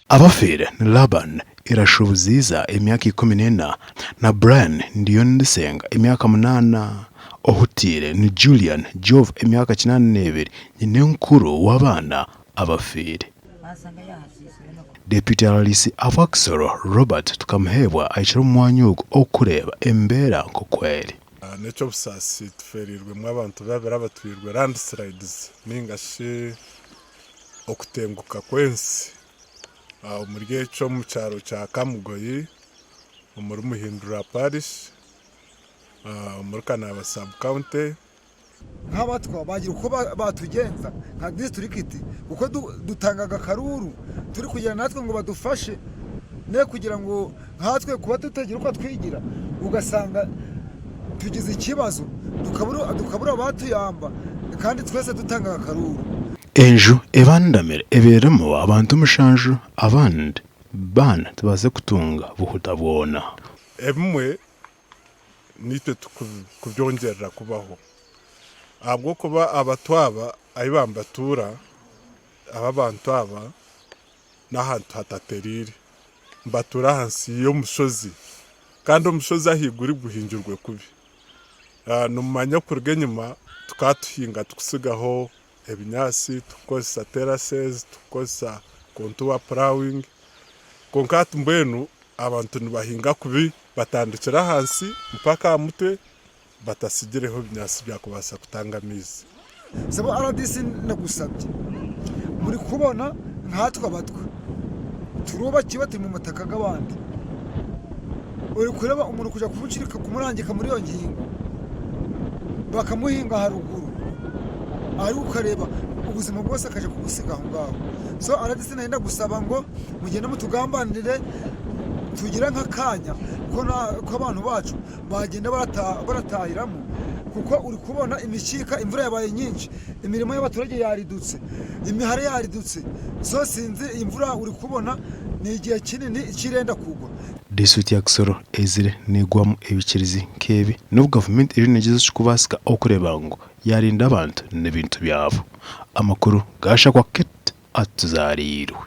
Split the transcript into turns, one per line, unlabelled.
Abafiire ni Laban Irashubuziiza emyaka 14 na Brian Ndiyondisenga emyaka munaana. Ohutiire ni Julian Jove emyaka 82 nyinenkuru w'abaana abafiire. Deputy RDC Abwa Kisoro Robert Tukamuheebwa ahikire omu mwanya ogu okureeba embeera nk'oku eri.
N'eky'obusaasi tufeereirwemu abantu babiri abatwirwe landslides ninga shi okutenguka kw'ensi omuri ekyo omu kyaro kya Kamugoyi omuri Muhindura Parish omuri Kanaaba Sub County.
Nk'abatwa bagira uko batugenza nka disiturikiti kuko dutangaga akaruuru turikugira natwe ngu badufashe n'okugira ngu nkatwe kuba tutagira uko twigira ugasanga tugize ekibazo tukabura abatuyamba kandi twese tutangaga akaruuru.
Enju ebandamire ebairemu abantu mushanju abandi baana tibabaasize kutunga buhuta bwona.
Ebimwe naitwe tukubyongyerera kubaho ahabw'okuba abatwa aba ahu bambatuura aba abantu aba n'ahantu hatatereire nibatuura ahansi y'omushozi kandi omushozi ahaiguru guhingirwe kubi. Nimumanya okuruga enyima tukaba tuhinga tukutsigaho ebinyaatsi tukukozesa terraces, tukukozesa contour ploughing kwonka hati mbwenu abantu nibahinga kubi batandikire ahansi mpaka aha mutwe batatsigireho ebinyaatsi byakubaasa kutanga amaizi.
Sebo rdc nagusabye muri kubona nkatwe abatwa turubakiwe turi mumataka gabandi ori kureba omuntu kuja kumurangika muri eyo ngingo bakamuhinga aharuguru ariko ukareba obuzima bwose akaja kubusiga aho ngaho so rdc nayenda gusaba ngu mugyende mutugambanire tugire nk'akanya ku abantu bacu bagyenda baratahiramu kuko uri kubona emikiika enjura yabaye nyingi emirimo y'abaturage yaridutse emihara yaridutse so sinzi enjura uri kubona ni igihe kinini kirenda kugwa.
Disiturikiti ya Kisoro eizire negwamu ebikirizi nk'ebi n'obu gavumenti eriyo negyezaho ekirikubaasika okureeba ngu yarinda abantu n'ebintu byabo. Amakuru gashakwa Kate Atuzareirwe.